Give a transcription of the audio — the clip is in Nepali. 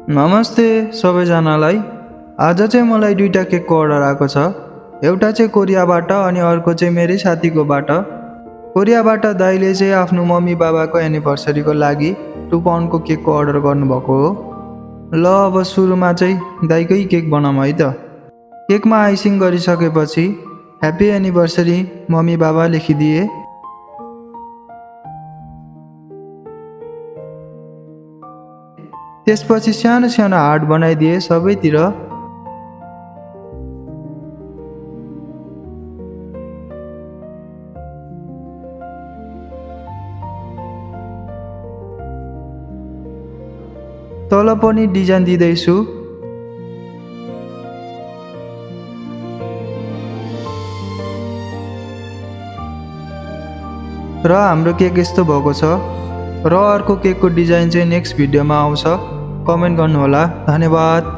नमस्ते सबैजनालाई। आज चाहिँ मलाई दुईटा केकको अर्डर आएको छ। एउटा चाहिँ कोरियाबाट अनि अर्को चाहिँ मेरै साथीकोबाट। कोरियाबाट दाइले चाहिँ आफ्नो मम्मी बाबाको एनिभर्सरीको लागि 2 पाउन्डको केकको अर्डर गर्नुभएको हो। ल अब सुरुमा चाहिँ दाइकै केक बनाऊँ है त। केकमा आइसिङ गरिसकेपछि ह्याप्पी एनिभर्सरी मम्मी बाबा लेखिदिए। त्यसपछि सानो सानो हार्ट बनाइदिए सबैतिर। तल पनि डिजाइन दिँदैछु। र हाम्रो केक यस्तो भएको छ। र अर्को केकको डिजाइन चाहिँ नेक्स्ट भिडियोमा आउँछ। कमेन्ट गर्नुहोला। धन्यवाद।